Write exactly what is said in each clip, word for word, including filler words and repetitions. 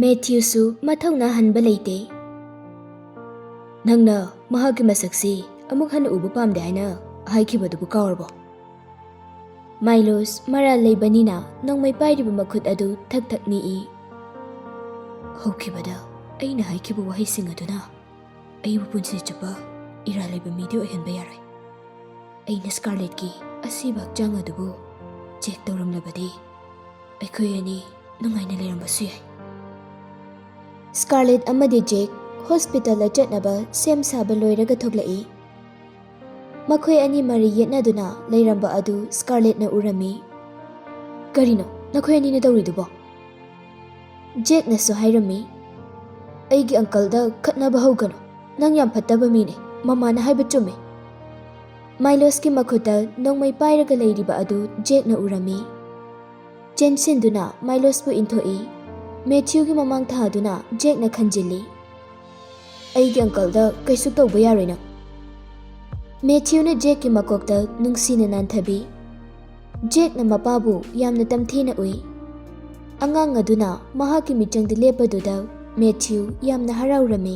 ꯃꯦꯊ꯭ꯌꯨꯁꯨ ꯃꯊꯧꯅꯥ ꯍꯟꯕ ꯂꯩꯇꯦ꯫ "ꯅꯪꯅ ꯃꯍꯥꯛꯀꯤ ꯃꯁꯛꯁꯤ ꯑꯃꯨꯛ ꯍꯟꯅ ꯎꯕ ꯄꯥꯝꯗꯦ ꯍꯥꯏꯅ ꯍꯥꯏꯈꯤꯕꯗꯨꯕꯨ ꯀꯥꯎꯔꯕꯣ?" ꯃꯥꯏꯂꯣꯁ ꯃꯔꯥꯜ ꯂꯩꯕꯅꯤꯅ ꯅꯣꯡꯃꯩ ꯄꯥꯏꯔꯤꯕ ꯃꯈꯨꯠ ꯑꯗꯨ ꯊꯛ ꯊꯛ ꯅꯤꯛꯏ꯫ "ꯍꯧꯈꯤꯕꯗ ꯑꯩꯅ ꯍꯥꯏꯈꯤꯕ ꯋꯥꯍꯩꯁꯤꯡ ꯑꯗꯨꯅ ꯑꯩꯕꯨ ꯄꯨꯟꯁꯤ ꯆꯨꯞꯄ ꯏꯔꯥꯜ ꯂꯩꯕ ꯃꯤꯗꯤ ꯑꯣꯏꯍꯟꯕ ꯌꯥꯔꯣꯏ꯫ ꯑꯩꯅ ꯁ꯭ꯀꯥꯔꯂꯦꯠꯀꯤ ꯑꯁꯤꯕ ꯍꯛꯆꯥꯡ ꯑꯗꯨꯕꯨ ꯆꯦꯛ ꯇꯧꯔꯝꯂꯕꯗꯤ ꯑꯩꯈꯣꯏ ꯑꯅꯤ ꯅꯨꯡꯉꯥꯏꯅ ꯂꯩꯔꯝꯕꯁꯨ ꯌꯥꯏ꯫" ꯁ꯭ꯀꯥꯔꯂꯦꯠ ꯑꯃꯗꯤ ꯖꯦꯛ ꯍꯣꯁꯄꯤꯇꯥꯜꯗ ꯆꯠꯅꯕ ꯁꯦꯝ ꯁꯥꯕ ꯂꯣꯏꯔꯒ ꯊꯣꯛꯂꯛꯏ꯫ ꯃꯈꯣꯏ ꯑꯅꯤ ꯃꯔꯩ ꯌꯦꯠꯅꯗꯨꯅ ꯂꯩꯔꯝꯕ ꯑꯗꯨ ꯁ꯭ꯀꯥꯔꯂꯦꯠꯅ ꯎꯔꯝꯃꯤ꯫ "ꯀꯔꯤꯅꯣ ꯅꯈꯣꯏ ꯑꯅꯤꯅ ꯇꯧꯔꯤꯗꯨꯕꯣ?" ꯖꯦꯛꯅꯁꯨ ꯍꯥꯏꯔꯝꯃꯤ, "ꯑꯩꯒꯤ ꯑꯪꯀꯜꯗ ꯈꯠꯅꯕ ꯍꯧꯒꯅꯨ꯫ ꯅꯪ ꯌꯥꯝ ꯐꯠꯇꯕ ꯃꯤꯅꯦ꯫ ꯃꯃꯥꯅ ꯍꯥꯏꯕ ꯆꯨꯝꯃꯦ꯫" ꯃꯥꯏꯂꯣꯁꯀꯤ ꯃꯈꯨꯠꯇ ꯅꯣꯡꯃꯩ ꯄꯥꯏꯔꯒ ꯂꯩꯔꯤꯕ ꯑꯗꯨ ꯖꯦꯛꯅ ꯎꯔꯝꯃꯤ꯫ ꯆꯦꯟꯁꯤꯟꯗꯨꯅ ꯃꯥꯏꯂꯣꯁꯄꯨ ꯏꯟꯊꯣꯛꯏ꯫ ꯃꯦꯊ꯭ꯌꯨꯒꯤ ꯃꯃꯥꯡ ꯊꯥꯗꯨꯅ ꯖꯦꯛꯅ ꯈꯟꯖꯤꯜꯂꯤ꯫ "ꯑꯩꯒꯤ ꯑꯪꯀꯜꯗ ꯀꯩꯁꯨ ꯇꯧꯕ ꯌꯥꯔꯣꯏ ꯅꯪ꯫" ꯃꯦꯊ꯭ꯌꯨꯅ ꯖꯦꯛꯀꯤ ꯃꯀꯣꯛꯇ ꯅꯨꯡꯁꯤꯅ ꯅꯥꯟꯊꯕꯤ꯫ ꯖꯦꯛꯅ ꯃꯄꯥꯕꯨ ꯌꯥꯝꯅ ꯇꯝꯊꯤꯅ ꯎꯏ꯫ ꯑꯉꯥꯡ ꯑꯗꯨꯅ ꯃꯍꯥꯛꯀꯤ ꯃꯤꯆꯪꯗ ꯂꯦꯞꯄꯗꯨꯗ ꯃꯦꯊ꯭ꯌꯨ ꯌꯥꯝꯅ ꯍꯔꯥꯎꯔꯝꯃꯤ꯫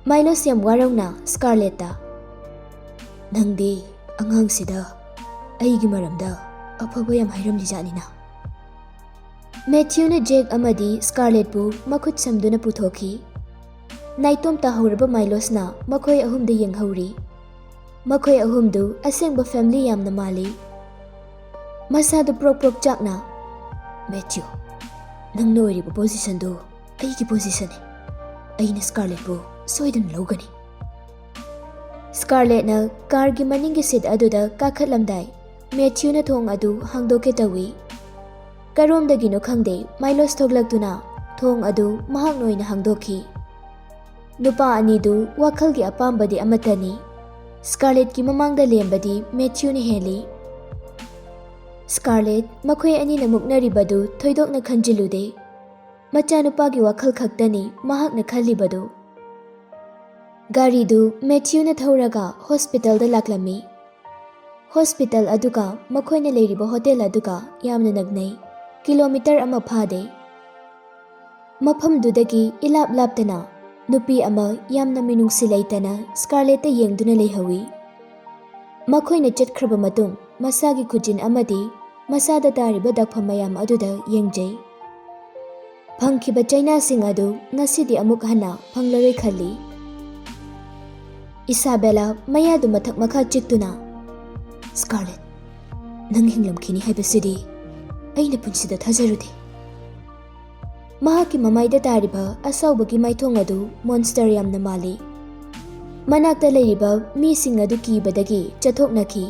ꯃꯥꯏꯂꯣꯁ ꯌꯥꯝ ꯋꯥꯔꯧꯅ ꯁ꯭ꯀꯥꯔꯂꯦꯠꯇ, "ꯅꯪꯗꯤ ꯑꯉꯥꯡꯁꯤꯗ ꯑꯩꯒꯤ ꯃꯔꯝꯗ ꯑꯐꯕ ꯌꯥꯝ ꯍꯥꯏꯔꯝꯂꯤꯖꯥꯠꯅꯤꯅ꯫" ꯃꯦꯊ꯭ꯌꯨꯅ ꯖꯦꯛ ꯑꯃꯗꯤ ꯁ꯭ꯀꯥꯔꯂꯦꯠꯄꯨ ꯃꯈꯨꯠ ꯁꯝꯗꯨꯅ ꯄꯨꯊꯣꯛꯈꯤ꯫ ꯅꯥꯏꯇꯣꯝ ꯇꯥꯍꯧꯔꯕ ꯃꯥꯏꯂꯣꯁꯅ ꯃꯈꯣꯏ ꯑꯍꯨꯝꯗ ꯌꯦꯡꯍꯧꯔꯤ꯫ ꯃꯈꯣꯏ ꯑꯍꯨꯝꯗꯨ ꯑꯁꯦꯡꯕ ꯐꯦꯃꯤꯂꯤ ꯌꯥꯝꯅ ꯃꯥꯜꯂꯤ꯫ ꯃꯁꯥꯗꯨ ꯄ꯭ꯔꯣꯛ ꯄ꯭ꯔꯣꯛ ꯆꯥꯛꯅ, "ꯃꯦꯊ꯭ꯌꯨ, ꯅꯪꯅ ꯑꯣꯏꯔꯤꯕ ꯄꯣꯖꯤꯁꯟꯗꯨ ꯑꯩꯒꯤ ꯄꯣꯖꯤꯁꯟꯅꯤ꯫ ꯑꯩꯅ ꯁ꯭ꯀꯥꯔꯂꯦꯠꯄꯨ ꯁꯣꯏꯗꯅ ꯂꯧꯒꯅꯤ꯫" ꯁ꯭ꯀꯥꯔꯂꯦꯠꯅ ꯀꯥꯔꯒꯤ ꯃꯅꯤꯡꯒꯤ ꯁꯤꯠ ꯑꯗꯨꯗ ꯀꯥꯈꯠꯂꯝꯗꯥꯏ, ꯃꯦꯊ꯭ꯌꯨꯅ ꯊꯣꯡ ꯑꯗꯨ ꯍꯥꯡꯗꯣꯛꯀꯦ ꯇꯧꯏ꯫ ꯀꯔꯣꯝꯗꯒꯤꯅꯣ ꯈꯪꯗꯦ, ꯃꯥꯏꯂꯣꯁ ꯊꯣꯛꯂꯛꯇꯨꯅ ꯊꯣꯡ ꯑꯗꯨ ꯃꯍꯥꯛꯅ ꯑꯣꯏꯅ ꯍꯥꯡꯗꯣꯛꯈꯤ꯫ ꯅꯨꯄꯥ ꯑꯅꯤꯗꯨ ꯋꯥꯈꯜꯒꯤ ꯑꯄꯥꯝꯕꯗꯤ ꯑꯃꯠꯇꯅꯤ꯫ ꯁ꯭ꯀꯥꯔꯂꯦꯠꯀꯤ ꯃꯃꯥꯡꯗ ꯂꯦꯝꯕꯗꯤ ꯃꯦꯊ꯭ꯌꯨꯅ ꯍꯦꯜꯂꯤ꯫ ꯁ꯭ꯀꯥꯔꯂꯦꯠ, ꯃꯈꯣꯏ ꯑꯅꯤꯅ ꯃꯨꯛꯅꯔꯤꯕꯗꯨ ꯊꯣꯏꯗꯣꯛꯅ ꯈꯟꯖꯤꯜꯂꯨꯗꯦ꯫ ꯃꯆꯥꯅꯨꯄꯥꯒꯤ ꯋꯥꯈꯜ ꯈꯛꯇꯅꯤ ꯃꯍꯥꯛꯅ ꯈꯜꯂꯤꯕꯗꯨ꯫ ꯒꯥꯔꯤꯗꯨ ꯃꯦꯊ꯭ꯌꯨꯅ ꯊꯧꯔꯒ ꯍꯣꯁꯄꯤꯇꯥꯜꯗ ꯂꯥꯛꯂꯝꯃꯤ꯫ ꯍꯣꯁꯄꯤꯇꯥꯜ ꯑꯗꯨꯒ ꯃꯈꯣꯏꯅ ꯂꯩꯔꯤꯕ ꯍꯣꯇꯦꯜ ꯑꯗꯨꯒ ꯌꯥꯝꯅ ꯅꯛꯅꯩ, ꯀꯤꯂꯣꯃꯤꯇꯔ ꯑꯃ ꯐꯥꯗꯦ꯫ ꯃꯐꯝꯗꯨꯗꯒꯤ ꯏꯂꯥꯞ ꯂꯥꯞꯇꯅ ꯅꯨꯄꯤ ꯑꯃ ꯌꯥꯝꯅ ꯃꯤꯅꯨꯡꯁꯤ ꯂꯩꯇꯅ ꯁ꯭ꯀꯥꯔꯂꯦꯠꯇ ꯌꯦꯡꯗꯨꯅ ꯂꯩꯍꯧꯏ꯫ ꯃꯈꯣꯏꯅ ꯆꯠꯈ꯭ꯔꯕ ꯃꯇꯨꯡ, ꯃꯁꯥꯒꯤ ꯈꯨꯖꯤꯟ ꯑꯃꯗꯤ ꯃꯁꯥꯗ ꯇꯥꯔꯤꯕ ꯗꯛꯐꯝ ꯃꯌꯥꯝ ꯑꯗꯨꯗ ꯌꯦꯡꯖꯩ꯫ ꯐꯪꯈꯤꯕ ꯆꯩꯅꯥꯁꯤꯡ ꯑꯗꯨ ꯉꯁꯤꯗꯤ ꯑꯃꯨꯛ ꯍꯟꯅ ꯐꯪꯂꯔꯣꯏ ꯈꯜꯂꯤ꯫ ꯏꯁꯥꯕꯦꯂꯥ ꯃꯌꯥꯗꯨ ꯃꯊꯛ ꯃꯈꯥ ꯆꯤꯛꯇꯨꯅ, "ꯁ꯭ꯀꯥꯔꯂꯦꯠ, ꯅꯪ ꯍꯤꯡꯂꯝꯈꯤꯅꯤ ꯍꯥꯏꯕꯁꯤꯗꯤ ꯑꯩꯅ ꯄꯨꯟꯁꯤꯗ ꯊꯥꯖꯔꯨꯗꯦ꯫" ꯃꯍꯥꯛꯀꯤ ꯃꯃꯥꯏꯗ ꯇꯥꯔꯤꯕ ꯑꯁꯥꯎꯕꯒꯤ ꯃꯥꯏꯊꯣꯡ ꯑꯗꯨ ꯃꯣꯟꯁꯇꯔ ꯌꯥꯝꯅ ꯃꯥꯜꯂꯤ꯫ ꯃꯅꯥꯛꯇ ꯂꯩꯔꯤꯕ ꯃꯤꯁꯤꯡ ꯑꯗꯨ ꯀꯤꯕꯗꯒꯤ ꯆꯠꯊꯣꯛꯅꯈꯤ꯫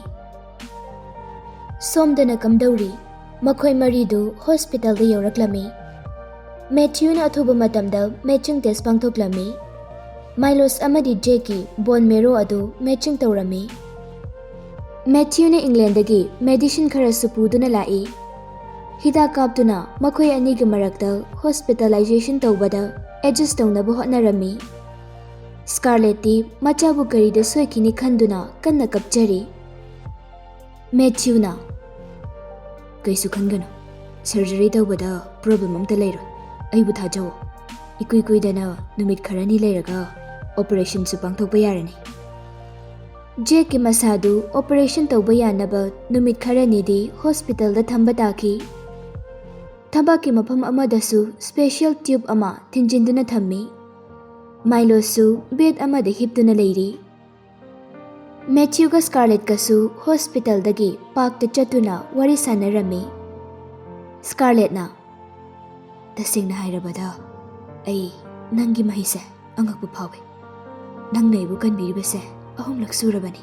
ꯁꯣꯝꯗꯅ ꯀꯝꯗꯧꯔꯤ? ꯃꯈꯣꯏ ꯃꯔꯤꯗꯨ ꯍꯣꯁꯄꯤꯇꯥꯜꯗ ꯌꯧꯔꯛꯂꯝꯃꯤ꯫ ꯃꯦꯊ꯭ꯌꯨꯅ ꯑꯊꯨꯕ ꯃꯇꯝꯗ ꯃꯦꯆꯤꯡ ꯇꯦꯁ ꯄꯥꯡꯊꯣꯛꯂꯝꯃꯤ꯫ ꯃꯥꯏꯂꯣꯁ ꯑꯃꯗꯤ ꯖꯦꯛꯀꯤ ꯕꯣꯟ ꯃꯦꯔꯣ ꯑꯗꯨ ꯃꯦꯆꯤꯡ ꯇꯧꯔꯝꯃꯤ꯫ ꯃꯦꯊ꯭ꯌꯨꯅ ꯏꯪꯂꯦꯟꯗꯒꯤ ꯃꯦꯗꯤꯁꯤꯟ ꯈꯔꯁꯨ ꯄꯨꯗꯨꯅ ꯂꯥꯛꯏ꯫ ꯍꯤꯗꯥꯛ ꯀꯥꯞꯇꯨꯅ ꯃꯈꯣꯏ ꯑꯅꯤꯒꯤ ꯃꯔꯛꯇ ꯍꯣꯁꯄꯤꯇꯥꯂꯥꯏꯖꯦꯁꯟ ꯇꯧꯕꯗ ꯑꯦꯗꯖꯁ ꯇꯧꯅꯕ ꯍꯣꯠꯅꯔꯝꯃꯤ꯫ ꯁ꯭ꯀꯥꯔꯂꯦꯠꯇꯤ ꯃꯆꯥꯕꯨ ꯀꯔꯤꯗ ꯁꯣꯏꯈꯤꯅꯤ ꯈꯟꯗꯨꯅ ꯀꯟꯅ ꯀꯞꯆꯔꯤ꯫ ꯃꯦꯊ꯭ꯌꯨꯅ, "ꯀꯩꯁꯨ ꯈꯟꯒꯅꯨ, ꯁꯔꯖꯔꯤ ꯇꯧꯕꯗ ꯄ꯭ꯔꯣꯕ꯭ꯂꯦꯝ ꯑꯝꯇ ꯂꯩꯔꯣꯏ, ꯑꯩꯕꯨ ꯊꯥꯖꯧ꯫ ꯏꯀꯨꯏ ꯀꯨꯏꯗꯅ ꯅꯨꯃꯤꯠ ꯈꯔꯅꯤ ꯂꯩꯔꯒ ꯑꯣꯄꯔꯦꯁꯟꯁꯨ ꯄꯥꯡꯊꯣꯛꯄ ꯌꯥꯔꯅꯤ꯫" ꯖꯦꯛꯀꯤ ꯃꯁꯥꯗꯨ ꯑꯣꯄꯔꯦꯁꯟ ꯇꯧꯕ ꯌꯥꯅꯕ ꯅꯨꯃꯤꯠ ꯈꯔꯅꯤꯗꯤ ꯍꯣꯁꯄꯤꯇꯥꯜꯗ ꯊꯝꯕ ꯇꯥꯈꯤ꯫ ꯊꯕꯥꯛꯀꯤ ꯃꯐꯝ ꯑꯃꯗꯁꯨ ꯁ꯭ꯄꯦꯁꯤꯌꯦꯜ ꯇ꯭ꯌꯨꯕ ꯑꯃ ꯊꯤꯟꯖꯤꯟꯗꯨꯅ ꯊꯝꯃꯤ꯫ ꯃꯥꯏꯂꯣꯁꯁꯨ ꯕꯦꯗ ꯑꯃꯗ ꯍꯤꯞꯇꯨꯅ ꯂꯩꯔꯤ꯫ ꯃꯦꯊ꯭ꯌꯨꯒ ꯁ꯭ꯀꯥꯔꯂꯦꯠꯀꯁꯨ ꯍꯣꯁꯄꯤꯇꯥꯜꯗꯒꯤ ꯄꯥꯔꯛꯇ ꯆꯠꯇꯨꯅ ꯋꯥꯔꯤ ꯁꯥꯟꯅꯔꯝꯃꯤ꯫ ꯁ꯭ꯀꯥꯔꯂꯦꯠꯅ, "ꯇꯁꯦꯡꯅ ꯍꯥꯏꯔꯕꯗ, ꯑꯩ ꯅꯪꯒꯤ ꯃꯍꯩꯁꯦ ꯑꯉꯛꯄ ꯐꯥꯎꯏ꯫ ꯅꯪꯅ ꯑꯩꯕꯨ ꯀꯟꯕꯤꯔꯤꯕꯁꯦ ꯑꯍꯨꯝꯂꯛ ꯁꯨꯔꯕꯅꯤ꯫"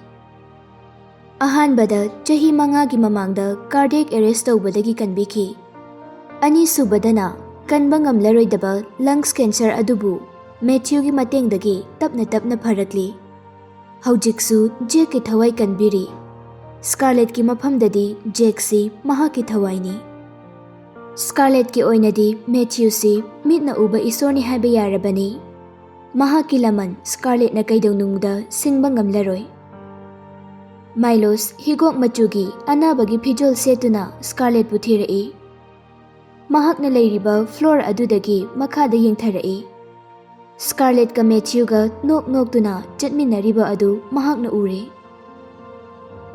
ꯑꯍꯥꯟꯕꯗ ꯆꯍꯤ ꯃꯉꯥꯒꯤ ꯃꯃꯥꯡꯗ ꯀꯥꯔꯗꯤꯌꯦꯛ ꯑꯦꯔꯦꯁ ꯇꯧꯕꯗꯒꯤ ꯀꯟꯕꯤꯈꯤ꯫ ꯑꯅꯤꯁꯨꯕꯗꯅ ꯀꯟꯕ ꯉꯝꯂꯔꯣꯏꯗꯕ ꯂꯪꯁ ꯀꯦꯟꯁꯔ ꯑꯗꯨꯕꯨ ꯃꯦꯊ꯭ꯌꯨꯒꯤ ꯃꯇꯦꯡꯗꯒꯤ ꯇꯞꯅ ꯇꯞꯅ ꯐꯔꯛꯂꯤ꯫ ꯍꯧꯖꯤꯛꯁꯨ ꯖꯦꯛꯀꯤ ꯊꯋꯥꯏ ꯀꯟꯕꯤꯔꯤ꯫ ꯁ꯭ꯀꯥꯔꯂꯦꯠꯀꯤ ꯃꯐꯝꯗꯗꯤ ꯖꯦꯛꯁꯤ ꯃꯍꯥꯛꯀꯤ ꯊꯋꯥꯏꯅꯤ꯫ ꯁ꯭ꯀꯥꯔꯂꯦꯠꯀꯤ ꯑꯣꯏꯅꯗꯤ ꯃꯦꯊ꯭ꯌꯨꯁꯤ ꯃꯤꯠꯅ ꯎꯕ ꯏꯁꯣꯔꯅꯤ ꯍꯥꯏꯕ ꯌꯥꯔꯕꯅꯤ꯫ ꯃꯍꯥꯛꯀꯤ ꯂꯃꯟ ꯁ꯭ꯀꯥꯔꯂꯦꯠꯅ ꯀꯩꯗꯧꯅꯨꯡꯗ ꯁꯤꯡꯕ ꯉꯝꯂꯔꯣꯏ꯫ ꯃꯥꯏꯂꯣꯁ ꯍꯤꯒꯣꯛ ꯃꯆꯨꯒꯤ ꯑꯅꯥꯕꯒꯤ ꯐꯤꯖꯣꯜ ꯁꯦꯠꯇꯨꯅ ꯁ꯭ꯀꯥꯔꯂꯦꯠꯄꯨ ꯊꯤꯔꯛꯏ꯫ ꯃꯍꯥꯛꯅ ꯂꯩꯔꯤꯕ ꯐ꯭ꯂꯣꯔ ꯑꯗꯨꯗꯒꯤ ꯃꯈꯥꯗ ꯌꯦꯡꯊꯔꯛꯏ꯫ ꯁ꯭ꯀꯥꯔꯂꯦꯠꯀ ꯃꯦꯊ꯭ꯌꯨꯒ ꯅꯣꯛ ꯅꯣꯛꯇꯨꯅ ꯆꯠꯃꯤꯟꯅꯔꯤꯕ ꯑꯗꯨ ꯃꯍꯥꯛꯅ ꯎꯔꯦ꯫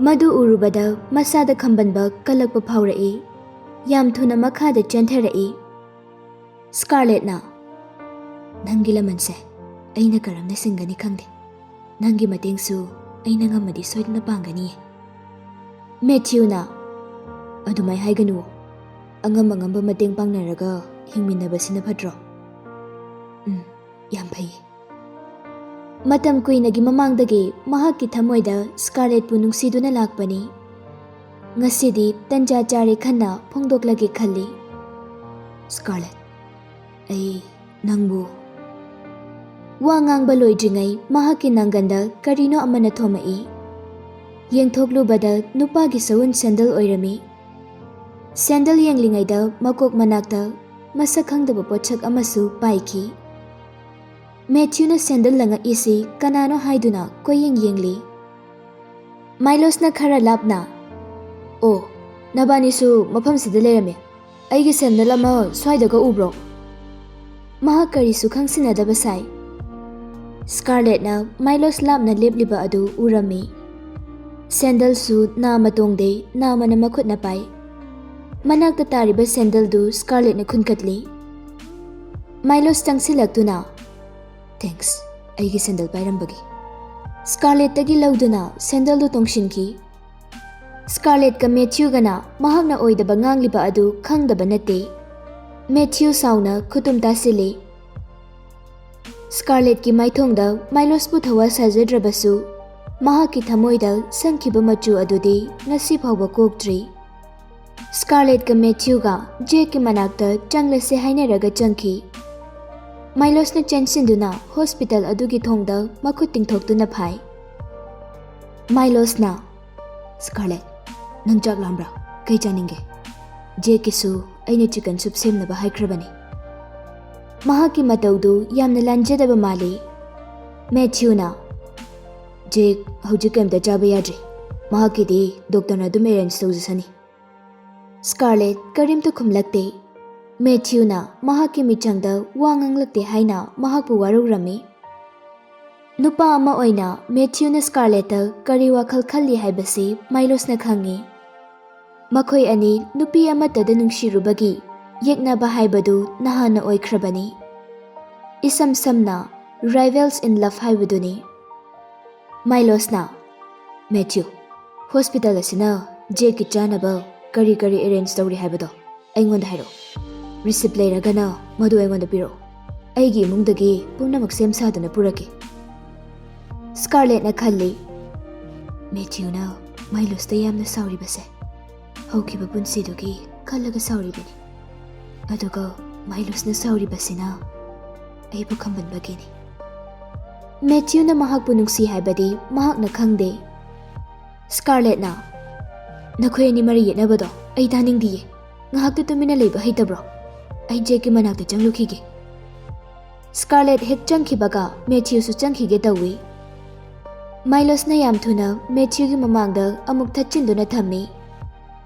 ꯃꯗꯨ ꯎꯔꯨꯕꯗ ꯃꯁꯥꯗ ꯈꯝꯕꯟꯕ ꯀꯜꯂꯛꯄ ꯐꯥꯎꯔꯛꯏ꯫ ꯌꯥꯝ ꯊꯨꯅ ꯃꯈꯥꯗ ꯆꯦꯟꯊꯔꯛꯏ꯫ ꯁ꯭ꯀꯥꯔꯂꯦꯠꯅ, "ꯅꯪꯒꯤ ꯂꯃꯟꯁꯦ ꯑꯩꯅ ꯀꯔꯝꯅ ꯁꯤꯡꯒꯅꯤ ꯈꯪꯗꯦ꯫ ꯅꯪꯒꯤ ꯃꯇꯦꯡꯁꯨ ꯑꯩꯅ ꯉꯝꯃꯗꯤ ꯁꯣꯏꯗꯅ ꯄꯥꯡꯒꯅꯤꯌꯦ꯫" ꯃꯦꯊ꯭ꯌꯨꯅ, "ꯑꯗꯨꯃꯥꯏ ꯍꯥꯏꯒꯅꯨ꯫ ꯑꯉꯝ ꯑꯉꯝꯕ ꯃꯇꯦꯡ ꯄꯥꯡꯅꯔꯒ ꯍꯤꯡꯃꯤꯟꯅꯕꯁꯤꯅ ꯐꯠꯇ꯭ꯔꯣ?" "ꯎꯝ, ꯌꯥꯝ ꯐꯩꯌꯦ꯫" ꯃꯇꯝ ꯀꯨꯏꯅꯒꯤ ꯃꯃꯥꯡꯗꯒꯤ ꯃꯍꯥꯛꯀꯤ ꯊꯃꯣꯏꯗ ꯁ꯭ꯀꯥꯔꯂꯦꯠꯄꯨ ꯅꯨꯡꯁꯤꯗꯨꯅ ꯂꯥꯛꯄꯅꯤ꯫ ꯉꯁꯤꯗꯤ ꯇꯟꯖꯥ ꯆꯥꯔꯦ ꯈꯟꯅ ꯐꯣꯡꯗꯣꯛꯂꯒꯦ ꯈꯜꯂꯤ꯫ "ꯁ꯭ꯀꯥꯔꯂꯦꯠ, ꯑꯩ ꯅꯪꯕꯨ꯫" ꯋꯥ ꯉꯥꯡꯕ ꯂꯣꯏꯗ꯭ꯔꯤꯉꯩ ꯃꯍꯥꯛꯀꯤ ꯅꯥꯡꯒꯟꯗ ꯀꯔꯤꯅꯣ ꯑꯃꯅ ꯊꯣꯝꯃꯛꯏ꯫ ꯌꯦꯡꯊꯣꯛꯂꯨꯕꯗ ꯅꯨꯄꯥꯒꯤ ꯁꯎꯟ ꯁꯦꯟꯗꯜ ꯑꯣꯏꯔꯝꯃꯤ꯫ ꯁꯦꯟꯗꯜ ꯌꯦꯡꯂꯤꯉꯩꯗ ꯃꯀꯣꯛ ꯃꯅꯥꯛꯇ ꯃꯁꯛ ꯈꯪꯗꯕ ꯄꯣꯠꯁꯛ ꯑꯃꯁꯨ ꯄꯥꯏꯈꯤ꯫ ꯃꯦꯊ꯭ꯌꯨꯅ ꯁꯦꯟꯗꯜ ꯂꯪꯉꯛꯏꯁꯤ ꯀꯅꯥꯅꯣ ꯍꯥꯏꯗꯨꯅ ꯀꯣꯏꯌꯦꯡ ꯌꯦꯡꯂꯤ꯫ ꯃꯥꯏꯂꯣꯁꯅ ꯈꯔ ꯂꯥꯞꯅ, "ꯑꯣ, ꯅꯕꯥꯅꯤꯁꯨ ꯃꯐꯝꯁꯤꯗ ꯂꯩꯔꯝꯃꯦ꯫ ꯑꯩꯒꯤ ꯁꯦꯟꯗꯜ ꯑꯃ ꯁ꯭ꯋꯥꯏꯗꯒ ꯎꯕ꯭ꯔꯣ?" ꯃꯍꯥꯛ ꯀꯔꯤꯁꯨ ꯈꯪꯁꯤꯟꯅꯗꯕ ꯁꯥꯏ꯫ ꯁ꯭ꯀꯥꯔꯂꯦꯠꯅ ꯃꯥꯏꯂꯣꯁ ꯂꯥꯞꯅ ꯂꯦꯞꯂꯤꯕ ꯑꯗꯨ ꯎꯔꯝꯃꯤ꯫ ꯁꯦꯟꯗꯜꯁꯨ ꯅꯥꯝꯃ ꯇꯣꯡꯗꯦ, ꯅꯥꯝꯃꯅ ꯃꯈꯨꯠꯅ ꯄꯥꯏ꯫ ꯃꯅꯥꯛꯇ ꯇꯥꯔꯤꯕ ꯁꯦꯟꯗꯜꯗꯨ ꯁ꯭ꯀꯥꯔꯂꯦꯠꯅ ꯈꯨꯟꯀꯠꯂꯤ꯫ ꯃꯥꯏꯂꯣꯁ ꯆꯪꯁꯤꯜꯂꯛꯇꯨꯅ, "ꯊꯦꯡꯛꯁ, ꯑꯩꯒꯤ ꯁꯦꯟꯗꯜ ꯄꯥꯏꯔꯝꯕꯒꯤ꯫" ꯁ꯭ꯀꯥꯔꯂꯦꯠꯇꯒꯤ ꯂꯧꯗꯨꯅ ꯁꯦꯟꯗꯜꯗꯨ ꯇꯣꯡꯁꯤꯟꯈꯤ꯫ ꯁ꯭ꯀꯥꯔꯂꯦꯠꯀ ꯃꯦꯊ꯭ꯌꯨꯒꯅ ꯃꯍꯥꯛꯅ ꯑꯣꯏꯗꯕ ꯉꯥꯡꯂꯤꯕ ꯑꯗꯨ ꯈꯪꯗꯕ ꯅꯠꯇꯦ꯫ ꯃꯦꯊ꯭ꯌꯨ ꯁꯥꯎꯅ ꯈꯨꯇꯨꯝ ꯇꯥꯁꯤꯜꯂꯤ꯫ ꯁ꯭ꯀꯥꯔꯂꯦꯠꯀꯤ ꯃꯥꯏꯊꯣꯡꯗ ꯃꯥꯏꯂꯣꯁꯄꯨ ꯊꯋꯥ ꯁꯥꯖꯗ꯭ꯔꯕꯁꯨ, ꯃꯍꯥꯛꯀꯤ ꯊꯃꯣꯏꯗ ꯁꯪꯈꯤꯕ ꯃꯆꯨ ꯑꯗꯨꯗꯤ ꯉꯁꯤ ꯐꯥꯎꯕ ꯀꯣꯛꯇ꯭ꯔꯤ꯫ ꯁ꯭ꯀꯥꯔꯂꯦꯠꯀ ꯃꯦꯊ꯭ꯌꯨꯒ ꯖꯦꯛꯀꯤ ꯃꯅꯥꯛꯇ ꯆꯪꯂꯁꯦ ꯍꯥꯏꯅꯔꯒ ꯆꯪꯈꯤ꯫ ꯃꯥꯏꯂꯣꯁꯅ ꯆꯦꯟꯁꯤꯟꯗꯨꯅ ꯍꯣꯁꯄꯤꯇꯥꯜ ꯑꯗꯨꯒꯤ ꯊꯣꯡꯗ ꯃꯈꯨꯠ ꯇꯤꯡꯊꯣꯛꯇꯨꯅ ꯐꯥꯏ꯫ ꯃꯥꯏꯂꯣꯁꯅ, "ꯁ꯭ꯀꯥꯔꯂꯦꯠ, ꯅꯪ ꯆꯥꯛ ꯂꯥꯝꯕ꯭ꯔꯥ? ꯀꯩ ꯆꯥꯅꯤꯡꯒꯦ? ꯖꯦꯛꯀꯤꯁꯨ ꯑꯩꯅ ꯆꯤꯀꯟ ꯁꯨꯞ ꯁꯦꯝꯅꯕ ꯍꯥꯏꯈ꯭ꯔꯕꯅꯤ꯫" ꯃꯍꯥꯛꯀꯤ ꯃꯇꯧꯗꯨ ꯌꯥꯝꯅ ꯂꯥꯟꯖꯗꯕ ꯃꯥꯜꯂꯤ꯫ ꯃꯦꯊ꯭ꯌꯨꯅ, "ꯖꯦꯛ ꯍꯧꯖꯤꯛ ꯀꯩꯝꯇ ꯆꯥꯕ ꯌꯥꯗ꯭ꯔꯤ꯫ ꯃꯍꯥꯛꯀꯤꯗꯤ ꯗꯣꯛꯇꯔꯅ ꯑꯗꯨꯝ ꯑꯦꯔꯦꯟꯖ ꯇꯧꯖꯁꯅꯤ꯫" ꯁ꯭ꯀꯥꯔꯂꯦꯠ ꯀꯔꯤꯝꯇ ꯈꯨꯝꯂꯛꯇꯦ꯫ ꯃꯦꯊ꯭ꯌꯨꯅ ꯃꯍꯥꯛꯀꯤ ꯃꯤꯆꯪꯗ ꯋꯥ ꯉꯥꯡꯂꯛꯇꯦ ꯍꯥꯏꯅ ꯃꯍꯥꯛꯄꯨ ꯋꯥꯔꯧꯔꯝꯃꯤ꯫ ꯅꯨꯄꯥ ꯑꯃ ꯑꯣꯏꯅ ꯃꯦꯊ꯭ꯌꯨꯅ ꯁ꯭ꯀꯥꯔꯂꯦꯠꯇ ꯀꯔꯤ ꯋꯥꯈꯜ ꯈꯜꯂꯤ ꯍꯥꯏꯕꯁꯤ ꯃꯥꯏꯂꯣꯁꯅ ꯈꯪꯏ꯫ ꯃꯈꯣꯏ ꯑꯅꯤ ꯅꯨꯄꯤ ꯑꯃꯠꯇꯗ ꯅꯨꯡꯁꯤꯔꯨꯕꯒꯤ ꯌꯦꯛꯅꯕ ꯍꯥꯏꯕꯗꯨ ꯅꯍꯥꯟꯅ ꯑꯣꯏꯈ꯭ꯔꯕꯅꯤ꯫ ꯏꯁꯝ ꯁꯝꯅ, rivals in love ꯍꯥꯏꯕꯗꯨꯅꯤ꯫ ꯃꯥꯏꯂꯣꯁꯅ, "ꯃꯦꯊ꯭ꯌꯨ, ꯍꯣꯁꯄꯤꯇꯥꯜ ꯑꯁꯤꯅ ꯖꯦꯛꯀꯤ ꯆꯥꯅꯕ ꯀꯔꯤ ꯀꯔꯤ ꯑꯦꯔꯦꯟꯖ ꯇꯧꯔꯤ ꯍꯥꯏꯕꯗꯣ ꯑꯩꯉꯣꯟꯗ ꯍꯥꯏꯔꯛꯎ꯫ ꯔꯤꯁꯤꯞ ꯂꯩꯔꯒꯅ ꯃꯗꯨ ꯑꯩꯉꯣꯟꯗ ꯄꯤꯔꯛꯎ꯫ ꯑꯩꯒꯤ ꯏꯃꯨꯡꯗꯒꯤ ꯄꯨꯝꯅꯃꯛ ꯁꯦꯝ ꯁꯥꯗꯨꯅ ꯄꯨꯔꯛꯀꯦ꯫" ꯁ꯭ꯀꯥꯔꯂꯦꯠꯅ ꯈꯜꯂꯤ, ꯃꯦꯊ꯭ꯌꯨꯅ ꯃꯥꯏꯂꯣꯁꯇ ꯌꯥꯝꯅ ꯁꯥꯎꯔꯤꯕꯁꯦ ꯍꯧꯈꯤꯕ ꯄꯨꯟꯁꯤꯗꯨꯒꯤ ꯈꯜꯂꯒ ꯁꯥꯎꯔꯤꯕꯅꯤ꯫ ꯑꯗꯨꯒ ꯃꯥꯏꯂꯣꯁꯅ ꯁꯥꯎꯔꯤꯕꯁꯤꯅ ꯑꯩꯕꯨ ꯈꯝꯕꯟꯕꯒꯤꯅꯤ꯫ ꯃꯦꯊ꯭ꯌꯨꯅ ꯃꯍꯥꯛꯄꯨ ꯅꯨꯡꯁꯤ ꯍꯥꯏꯕꯗꯤ ꯃꯍꯥꯛꯅ ꯈꯪꯗꯦ꯫ ꯁ꯭ꯀꯥꯔꯂꯦꯠꯅ, "ꯅꯈꯣꯏ ꯑꯅꯤ ꯃꯔꯩ ꯌꯦꯠꯅꯕꯗꯣ ꯑꯩ ꯇꯥꯅꯤꯡꯗꯤꯌꯦ꯫ ꯉꯥꯏꯍꯥꯛꯇ ꯇꯨꯃꯤꯟꯅ ꯂꯩꯕ ꯍꯩꯇꯕ꯭ꯔꯣ? ꯑꯩ ꯖꯦꯛꯀꯤ ꯃꯅꯥꯛꯇ ꯆꯪꯂꯨꯈꯤꯒꯦ꯫" ꯁ꯭ꯀꯥꯔꯂꯦꯠ ꯍꯦꯛ ꯆꯪꯈꯤꯕꯒ ꯃꯦꯊ꯭ꯌꯨꯁꯨ ꯆꯪꯈꯤꯒꯦ ꯇꯧꯏ꯫ ꯃꯥꯏꯂꯣꯁꯅ ꯌꯥꯝ ꯊꯨꯅ ꯃꯦꯊ꯭ꯌꯨꯒꯤ ꯃꯃꯥꯡꯗ ꯑꯃꯨꯛ ꯊꯠꯆꯤꯟꯗꯨꯅ ꯊꯝꯃꯤ꯫